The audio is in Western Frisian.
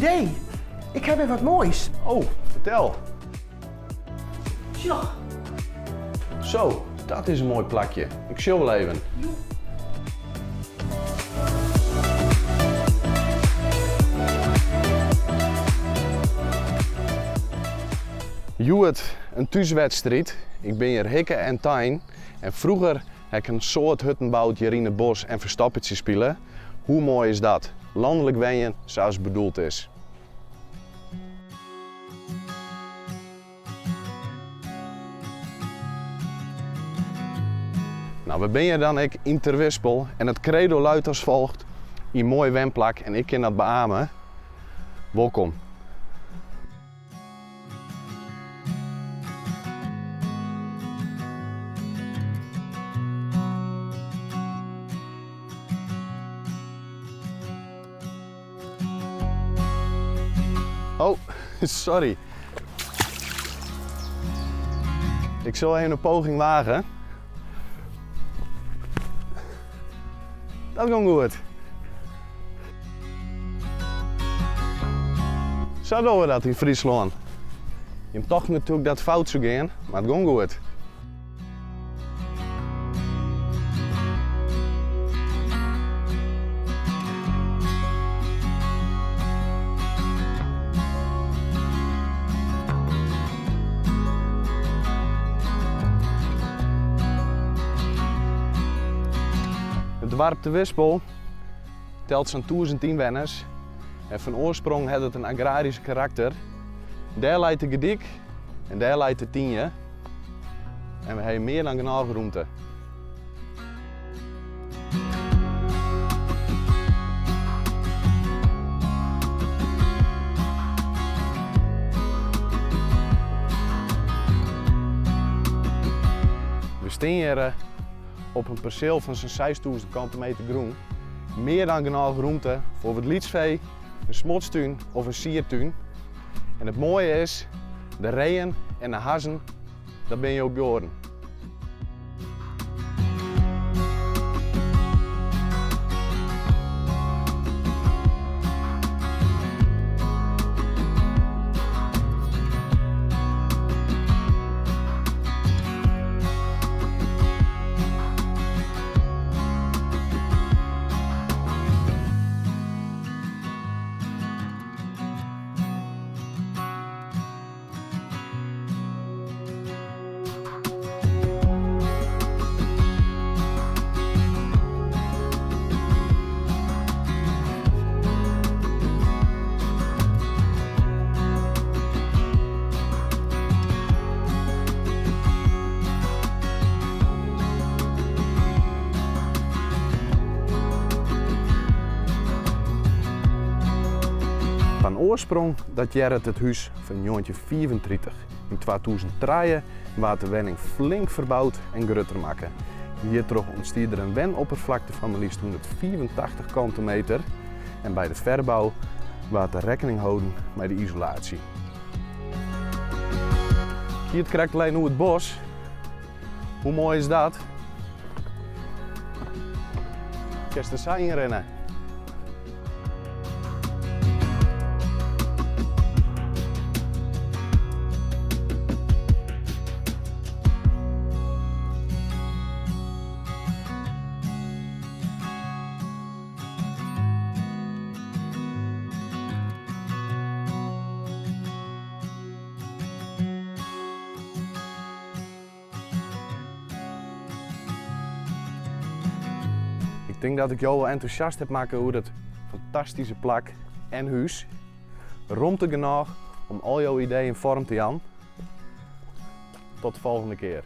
idee. Ik ha wer wat moais. Oh, fertel. Sjoch. Zo, dat is in moai plakje. Ik sjoch wol even. Hjoed in thúswedstriid. Ik bin hjir hikke en tein en froeger ha ik in soad hutten boud hjir yn it bos en ferstoppertsje spile. Hoe moai is dat? Lanlik wenjen sa as it bedoeld is. No, we binne hjir dan ek yn Terwispel en it credo luidt as folgt, in moai wenplak en ik kin dat beame. Wolkom. Oh, sorry. Ik sil even in poging wagen. Dat gong goed. Sa dogge we dat yn Fryslân. Jim tochten natuerlik dat it fout soe gean, mar it gong goed. It doarp Terwispel telt sa'n 1000 ynwenners en fan oarsprong hat it in agrarysk karakter. Dêr leit de Gedyk en dêr leit de Tynje. En we hawwe mear dan genôch rûmte. We stean hjir eh, op in perseel fan sa'n 6000 kante meter grûn. Mear dan genôch rûmte foar wat lytsfee, in smotstún of in siertún. En it moaie is, de reeën en de hazzen, dat binne jo buorren. Fan oarsprong datearret it hús fan 1935. Yn 2003 waard de wenning flink ferboud en grutter makke. Hjirtroch ûntstie der in wenopperflakte fan mar leafst 185 kante meter en by de ferbou waard der rekkening holden mei de isolaasje. Hie it krekt alleen oer it bos. Hoe moai is dat? Kinst der sa yn rinne. Ik tink dat ik jo wol entûsjast heb makke oer it fantastyske plak en hús. Romte genôch om al jo ideeën foarm te jaan. Tot de folgjende kear.